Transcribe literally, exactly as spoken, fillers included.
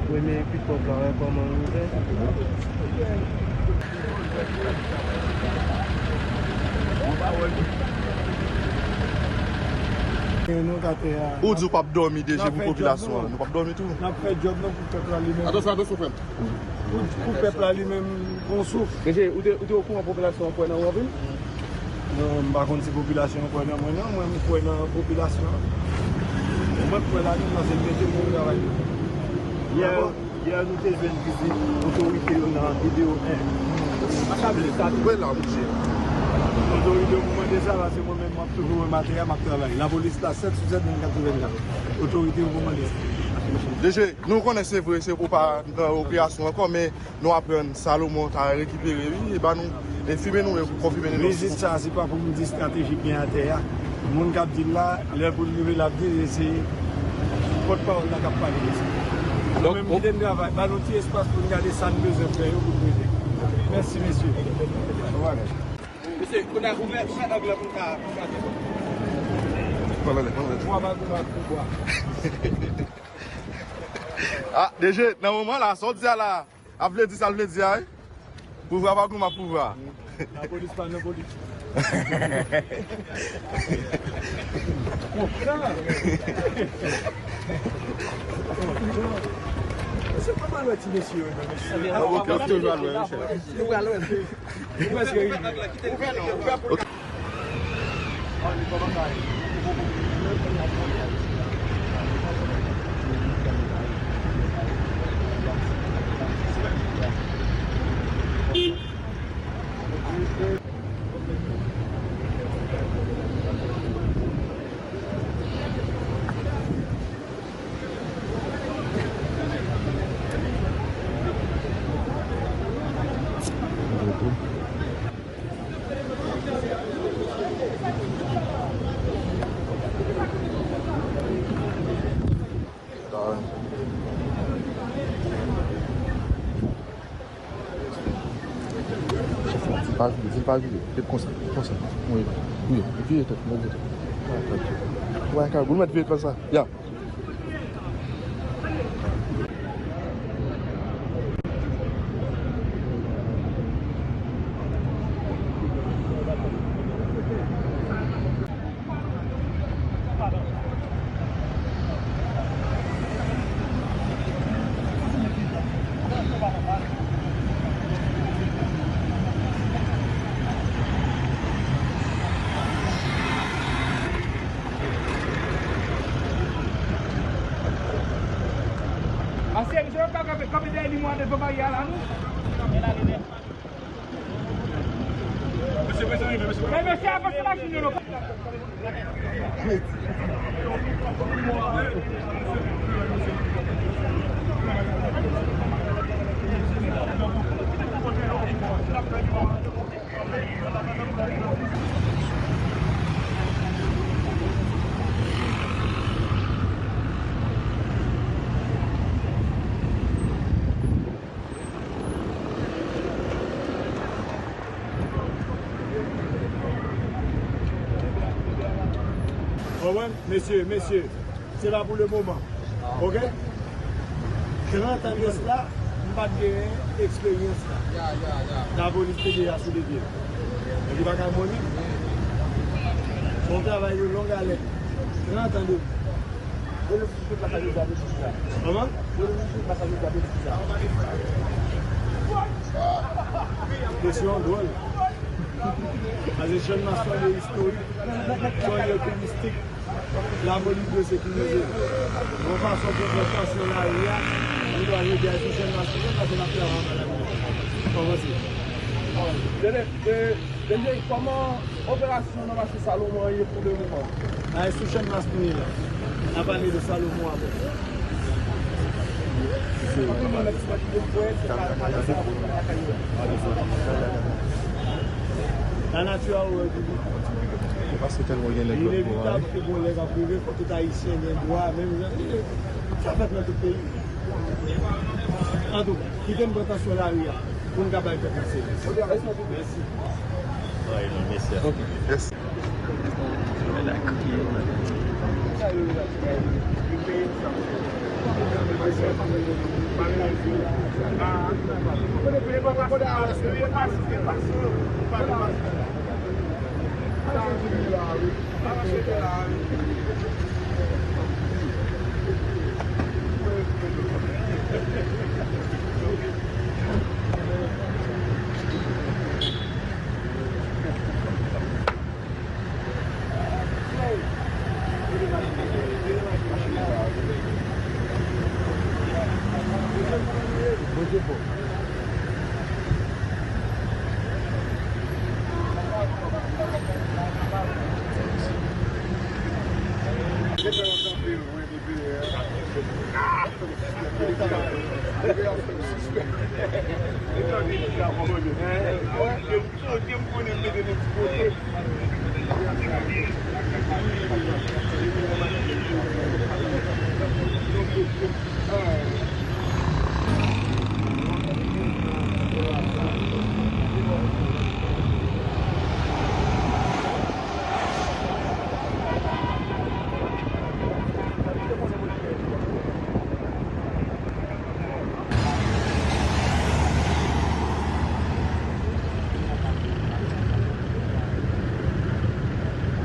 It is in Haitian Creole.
Premye pikòp la, wè kòman l ouvè. Nou ka te a. Ou di w p ap dòmi deja pou popilasyon an. Nou p ap dòmi tou. N ap fè djòb nou pou pèp la li menm. Atansyon, atansyon, frè m. Pou, pou pèp la li menm gon souf. Mesye, ou te, ou te okouran popilasyon an kwè nan ou anpil? Non, m pa konn si popilasyon an kwè nan mwen, non. Mwen, m kwè nan popilasyon an. Mwen, m kwè la, non, se mete pou travay. Yè, yè, nou te jwenn vizit otorite yo nan videyo en. Asanble sa. Wè la, monchè. Otorite yo pou mande sa, paske mwen menm, m ap toujou wè m atè a, m ap travay. Lapolis la, sèt sou sèt, vennkat sou vennkat. Otorite yo pou mande sa. D G, nou konnen se vre, se ou pa nan operasyon ankò, men nou aprann Salomon ta rekipere, wi, e ba nou, e filme nou, e konfime nou. Vizit sa, se pa pou m di estrateji k gen atè a. Moun k ap di l la, lè pou l rive, l ap di l, e se pòtpawòl la k ap pale de sa. Nou menm, kite n travay, ba nou ti espas pou n gade sa n bezwen fè yo pou n rive. Mèsi, mesye. Mesye, kounye a, ouvè, ouvè ang lan pou n ka, pou n ka. Pran lè, pran lè. Pouvwa pa pouvwa, pouvwa. Ah, D G, nan moman la, sa w di a la, ap vle di sa l vle di a, wi. Pouvwa pa goumen ap pouvwa. Lapolis pa nan politik. Se pa mal wè ti mesye yo, non, mesye. Ah, ok, ok, toujou al wè, wi, chèf. Nou pral wè. Nou prèske rive. Ok. Di l pa vire, di l pa vire. Ret konsa, konsa. Wi, wi, vire tèt, mèt vire tèt. Wè, ka, ou mèt vire konsa. Ya. Ase, misye pa kanpe, kanpe dèyè limwa devan baryè a la, non? Men mesye, avanse machin yo, non. Konprann? Mesye, mesye, se pa pou le moman. Ok? Trant an de sila, m pa t gen eksperyans la. Lapolis te deja sou de pye. Nèg yo pa ka moli. Se yon travay de long haleine. Trant an de. Rezo sosyo pa ka deja de tout sa. Kòman? Rezo sosyo pa ka deja de tout sa. Kesyon dwòl. Paske Channmas se yon lye istorik, se yon lye touristik. Lapolis dwe sekirize l. Yon fason pou fè tansyon lari a, nou dwe rete sou Channmas, paske n ap travay anba lari a. Kòman se? Dede, e, Dede, kòman operasyon nan mache Salomon an ye pou le moman? Ay, sou Channmas nou ye la. N a pale de Salomon apre. La nature a horreur du vide. Inevitab ke gon lè k ap rive, fò tout Ayisyen gen dwa, menm jan, sa fèt nan tout peyi. Antou, kite m pran tansyon lari a, pou n ka bay pèp la sèvis. Mèsi. Mèsi. Ok. Yes. Sa yo, yo peye sa. Kote m konnen m mete nan ti kote.